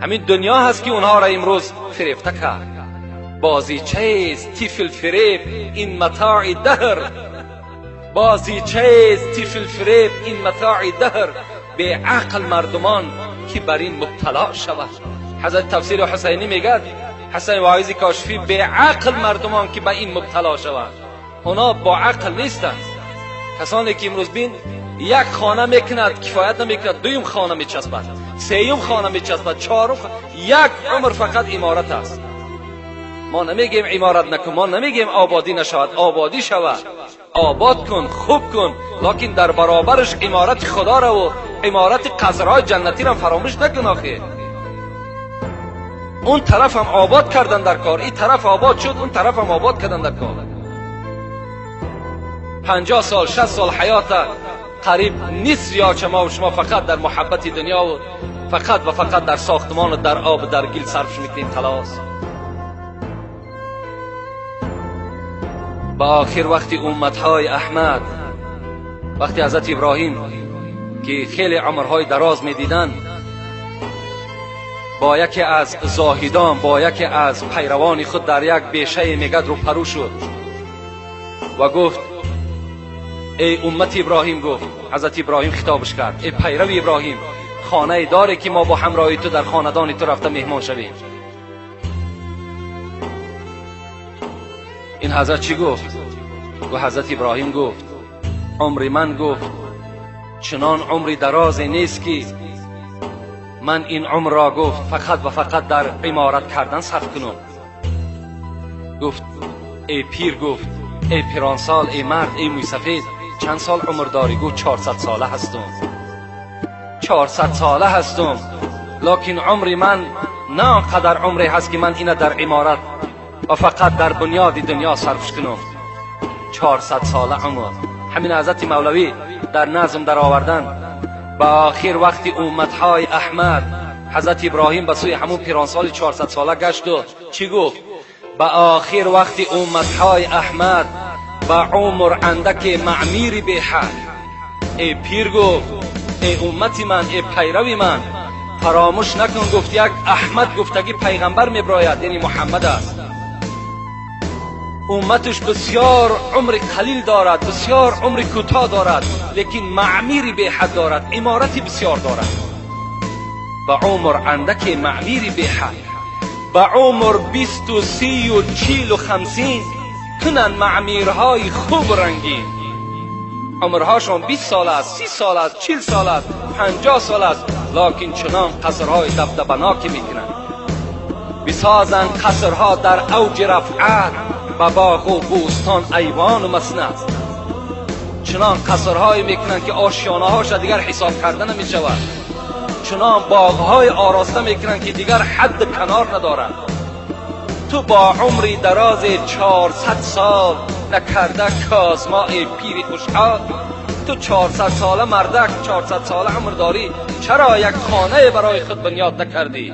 ҳамин дунё ҳаст ки онҳоро имрӯз фирефта кард. Бозичаест тифл фиреб ин матои даҳр, бозичаест тифл фиреб ин матои даҳр, беақл мардумон ки бар ин мубтало шавад. Ҳазрат тафсири Ҳусайнӣ мегӯяд, Ҳасан Воизи Кошифӣ, беақл мардумон ки ба ин мубтало шаванд, онҳо бо ақл нестанд. Касоне ки имрӯз бин як хона мекунад кифоят намекунад, дуюм хона мечаспад, сеюм хона мечаспад, чорум, як умр фақат иморат аст. Мо намегӯем иморат накун, мо намегӯем ободӣ нашавад, ободӣ шавад, обод кун, хуб кун, лекин дар баробараш иморати худоро ва иморати қасрҳои ҷаннатиро фаромӯш накун. Охир он тараф ҳам обод кардан дар кор, ин тараф обод шуд, он тараф ҳам обод кардан дар кор. 50 сол, 60 сол ҳаёта қариб нисф ё мо шумо фақат дар муҳаббати дунё ва фақат ва фақат дар сохтмон ва дар об ва дар гил сарф мекунем. Халос. Ба охир вақти умматҳои Аҳмад, вақти ҳазрат Иброҳим ки хеле умрҳои дароз медиданд, бо яке аз зоҳидон, бо яке аз пайравони худ дар як бешае мегад рӯпарӯ шуд ва гуфт: эй уммати Иброҳим, гуфт ҳазрат Иброҳим хитобаш кард, эй пайрави Иброҳим, хонае доре ки мо бо ҳамроҳи ту дар хонадони ту рафта меҳмон шавем? Ин ҳазрат чӣ гуфт? Гуфт ҳазрат Иброҳим гуфт: умри ман, гуфт, чунон умри дарозе нест ки ман ин умрро, гуфт, фақат ва фақат дар иморат кардан сарф кунам. Гуфт: эй пир, гуфт, эй пиронсол, эй мард, эй мӯйсафед, чанд сол умр дорӣ? Гуфт: 400 сола ҳастам, 400 сола ҳастам, лекин умри ман на он қадар умре ҳаст ки ман ина дар иморат ва фақат дар бунёди дунё сарф кунам. 400 сола умр. Ҳамин ҳазрати Мавлавӣ дар назм даровардан. Ба охир вақти умматҳои Аҳмад, ҳазрат Иброҳим ба сӯи ҳамун пиронсоли 400 сола гашт ва чӣ гуфт? Ба охир вақти умматҳои Аҳмад, ба умр андаке маъмири беҳад. Эй пир, гуфт, эй уммати ман, эй пайрави ман, фаромӯш накун, гуфт, як Аҳмад гуфтагӣ пайғамбар меброяд, яъне Муҳаммад аст. Умматаш бисёр умри қалил дорад, бисёр умри кӯтоҳ дорад, лекин маъмири беҳад дорад, иморати бисёр дорад. Ба умр андаке маъмири беҳад, ба умр 20 30 40 50 кунанд маъмирҳои хуб рангин. Умрҳошон 20 сол аст, 30 сол аст, 40 сол аст, 50 сол аст, лекин чунон қасрҳои дабдабаноке мекунанд. Бисозанд қасрҳо дар авҷи рафъат, ба боғу бӯстон айвону маснад. Чунон қасрҳое мекунанд ки ошёнаҳоша дигар ҳисоб карда намешавад. Чунон боғҳои ороста мекунанд ки дигар ҳадд канор надорад. Ту бо умри дарози 400 сол накарда козмои пири хушҳол. Ту 400 сола мардак, 400 сола умр дорӣ, чаро як хонае барои худ бунёд накардӣ?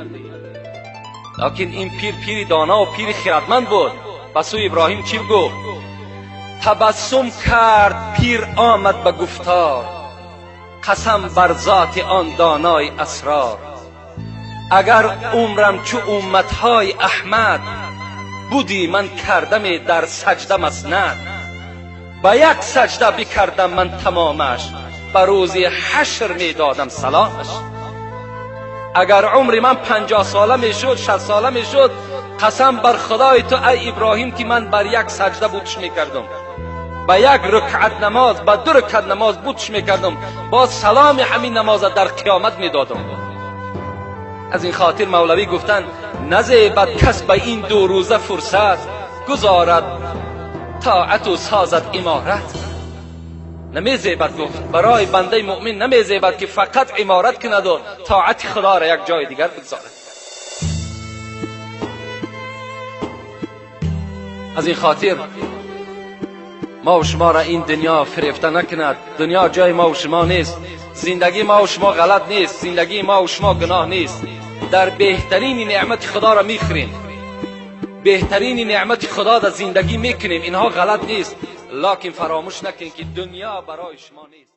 Лекин ин пир пири дона ва пири хирадманд буд. Ба сӯи Иброҳим чӣ гуфт? Табассум кард пир, омад ба гуфтор, қасам бар зоти он донои асрор. Агар умрам чу умматҳои Аҳмад будӣ, ман кардаме дар саҷда маснад. Ба як саҷда бикардам ман тамомаш, ба рӯзи ҳашр медодам саломаш. Агар умри ман 50 сола мешуд, 60 сола мешуд, қасам бар худои ту ай Иброҳим ки ман бар як саҷда бутш мекардам, ба як рукъат намоз, ба 2 рукъат намоз бутш мекардам, боз саломи ҳамин намоза дар қиёмат медодам. Аз ин хотир Мавлавӣ гуфтанд: назебад кас ба ин 2 рӯза фурсат гузорад тоату созад иморат. Намезебад, гуфт, барои бандаи муъмин намезебад ки фақат иморат кунад ва тоати худоро як ҷои дигар бигзорад. Аз ин хотир мо ва шуморо ин дунё фирефта накунад. Дунё ҷои мо ва шумо нест. Зиндагии мо ва шумо ғалат нест. Зиндагии мо ва шумо гуноҳ нест. Дар беҳтарини неъмати худоро мехӯрем, беҳтарини неъмати худо дар зиндагӣ мекунем. Инҳо ғалат нест, лекин фаромӯш накунед ки дунё барои шумо нест.